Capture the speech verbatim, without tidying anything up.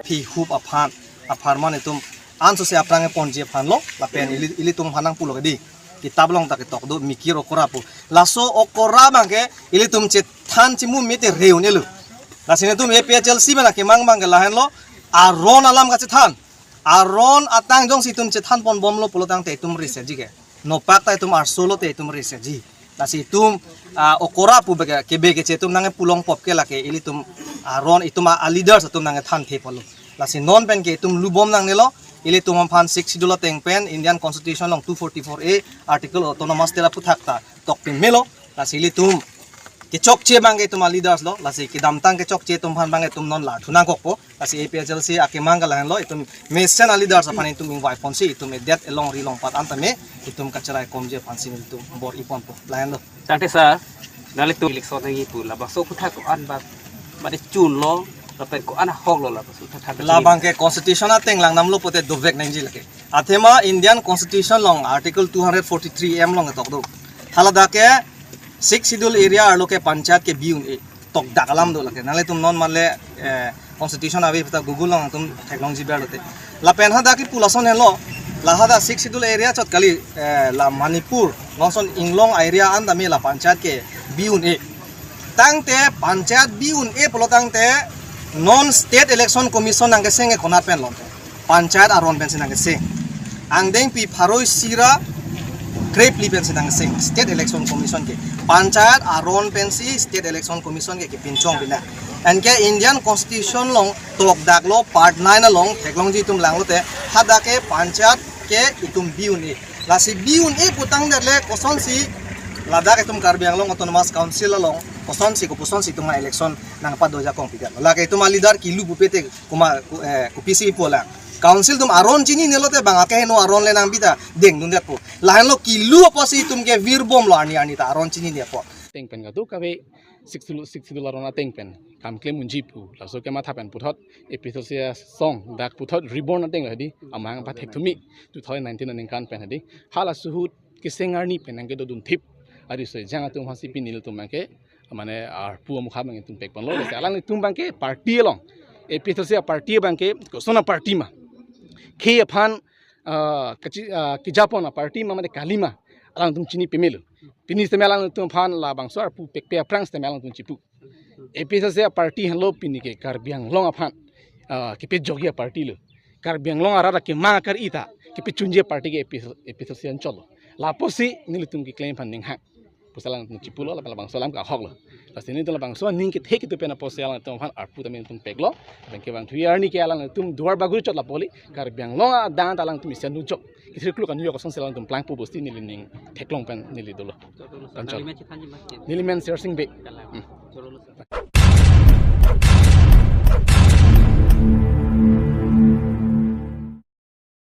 Phi hup aphan, apharman itum ansose aphrang ponji aphan lo, lapen ili, ilitum aphan nangpulo ke di. Kitab along ta ketok do, Mikir Okora pu. Laso okora abangke ilitum chethan chimu mete reun elu. Lasi nelitum A P H L C pen akemang abangke lahenlo, aron alam kachethan. Aron atang jongsi itum chethan ponbomlo pulo tangte itum reseji ke. Nopak ta itum arso lote itum reseji. Lasi itum, ah, okora pu beke, kebe keche itum nangkepu longpop ke lake ilitum aron itum a, a leaders atum nangkethan the pulo. Lasi non pen ke itum lubom nangnelo, ilitum aphan Sixth Schedule ateng pen Indian Constitution along two forty-four A article autonomous state aphuthak ta tokpin melo. Lasi ilitum kechokche abangke itum a leaders lo, lasi kedamtang kechokche atum aphan abangke itum non la thu nangkokpo. Lasi A P H L C akemang ke lahenlo, itum mesen a leaders aphan itum ingvai ponsi itum edet elongri longpat an tame itum kacharaikomji aphansi itum bor-i ponpo, lahenlo. Tangte sir, nanglitum election nangji pu labangso aphuthak ko-an ba, ba de chunlo, lapen ko-an ahoklo labangso aphuthak. Labangke constitution ateng lang namlo pote dovek nangji lake. Athema Indian Constitution along Article two hundred forty-three M along ketok do. Haladak ke Sixth Schedule area arlo ke panchayat ke bi un-e, tokdak alam do lake. Nanglitum non male, eh, constitution ave puta Google along itum theklongji berlote. Lapen hadak kipu lason henlo. La hadak Sixth Schedule area chot kali, eh, la Manipur, Nongson Inglong area an tame la panchayat ke bi un-e. Tangte panchayat bi un-e pulo tangte non State Election Commission nangkeseng ke konat pen lote. Panchayat aron pensi nangkeseng. Angdengpi pharo isi ra krephli pensi nangkeseng State Election Commission ke. Panchayat aron pensi State Election Commission ke kepinchong pina. Anke Indian Constitution along tokdaklo part nine along theklongji itum langlote, hadak ke panchayat ke itum bi un-e. Lasi bi un-e pu tangdet le kosonsi ladak itum Karbi Anglong Autonomous Council along kosonsi kopusonsi itum a election nangpado ajakong pidetlo. Lake itum a leader kilu pupe te kuma ku-, eh, kopisi ipo lang. Council atum aron chininelo te bang akeheno aron le nangbi ta dengdundetpo. Lahenlo kilu apotsi itum ke virbomlo arni arni ta aron chininetpo. Ateng pen kaduk kave Sixth Schedule, Sixth Schedule aron ateng pen kam klem unji pu laso kematha pen puthot A P H L C asong dak puthot reborn ateng hedi, amahang pathek thumi two thousand nineteen aningkan pen hedi. Halaso ahut keseng arni pen nangkedodun thip. Ari so jang atum aphansi pini ilitum abangke mane arpu amukha abang itum pekponlo. Lasi alanglitum abangke party along, A P H L C aparty abangke koson aparty ma, khei aphan, ah, kachi-, ah, kejapon aparty ma mane kalima, alangtum chini pemelo. Pini setame alangtum aphan labangso arpu pekpe aphrang setame alangtum chipu. A P H L C aparty henlo pini ke Karbi Anglong aphan, ah, kepejokji aparty lo. Karbi Anglong arat akemang akar-i ta kepechunji aparty ke A P H L C, A P H L C anchotlo. Lapusi nelitum keklem aphan ninghang pusi alangtum chipulo, lapen labangso alam ke ahoklo. Lasi nelitum labangso aning kethe kethe pen apotsi alangtum aphan arpu tame itum peklo. Lapen kevang thuji arni ke alangtum Duarbagori chot lapu kali, Karbi Anglong adang ta alangtum isi anujok, isi kluk anujok kosonsi alangtum plangpo pusi neli ning theklong pen neli dolo. Anchot. Neli men Sersing Bey. Hmm.